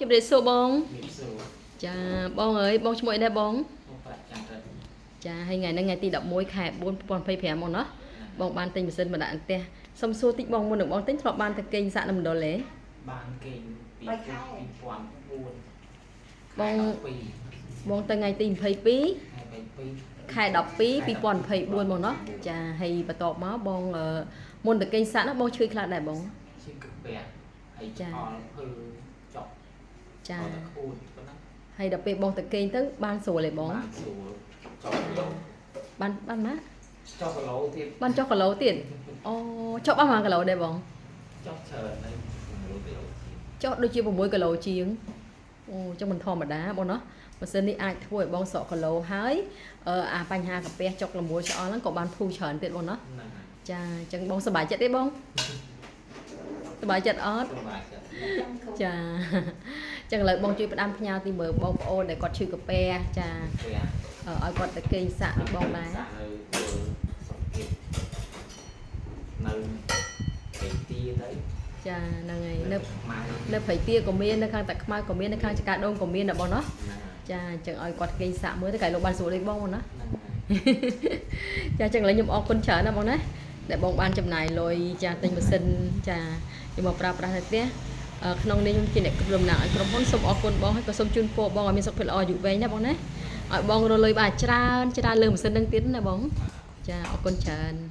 ជម្រាបសួរបង ជំរាបសួរ ចាបងអើយបងឈ្មោះអីដែរបង មកប្រាក់ចន្ទរិទ្ធ ចាហើយថ្ងៃហ្នឹងថ្ងៃទី11ខែ4 2025មកណោះបងបានទិញម៉ាស៊ីនមកដាក់ផ្ទះសុំសួរតិចបងមុននឹងបងទិញធ្លាប់បានទៅគេងសាក់នៅមណ្ឌលទេ បានគេងពី បីខែ 2004 បង 12 បងទៅថ្ងៃទី22 ខែ ខែ12 2024មកណោះចាហើយបន្ទាប់មកបងមុនទៅគេងសាក់នោះបងឈឺខ្លះដែរបង 2ជាកាពះហើយ ចា អល់ភើចុក ចា អល់តែក្អួតប៉ុណ្ណឹង ហើយដល់ពេលបងទៅគេងទៅបានស្រួលទេបង បានស្រួលចុកគីឡូ បានបានណា ចុកគីឡូទៀត បានចុះគីឡូទៀតអូចុះបានប៉ុន្មានគីឡូដែរបង ចុកច្រើនហើយ6គីឡូជាង ចុះដូចជា6គីឡូជាងអូចឹងមិនធម្មតាបងណោះម៉ាស៊ីននេះអាចធ្វើឲ្យបងស្រកគីឡូហើយអាបញ្ហាកាពះចុកលមួលឆ្អល់ហ្នឹងក៏បានធូរច្រើនទៀតបងណោះ ហ្នឹងហើយ ចាអញ្ចឹងបងសប្បាយចិត្តទេបងសប្បាយចិត្តអត់ សុបាយចិត្ត ចាអញ្ចឹងឥឡូវបងជួយផ្ដាំផ្ញើទីមើលបងប្អូនដែលគាត់ឈឺកាពះចា ពះ ឲ្យគាត់ទៅគេងសាក់ដូចបងដែរ សាក់នៅធ្វើសុខភាពនៅព្រៃទាទៅ ចាហ្នឹងហើយនៅ ខ្មៅ នៅព្រៃទាក៏មាននៅខាងតាខ្មៅក៏មាននៅខាងចកាដូងក៏មានដែរបងណោះ ហ្នឹងហើយ ចាអញ្ចឹងឲ្យគាត់គេងសាក់មើលទៅកែលោកបានស្រួលដូចបងបងណា ហ្នឹងហើយ ចាចឹងឥឡូវខ្ញុំអរគុណច្រើនណាស់បងណាដែលបងបានចំណាយលុយចាទិញម៉ាស៊ីនចាយកមកប្រើប្រាស់នៅផ្ទះក្នុងនេះខ្ញុំជាអ្នកគ្រប់តំណាងឲ្យក្រុមហ៊ុនសូមអរគុណបងហើយក៏សូមជូនពរបងឲ្យមានសុខភាពល្អអាយុវែងណាបងណាឲ្យបងរកលុយបានច្រើនច្រើនលើម៉ាស៊ីននឹងទៀតណាបងចាអរគុណច្រើន។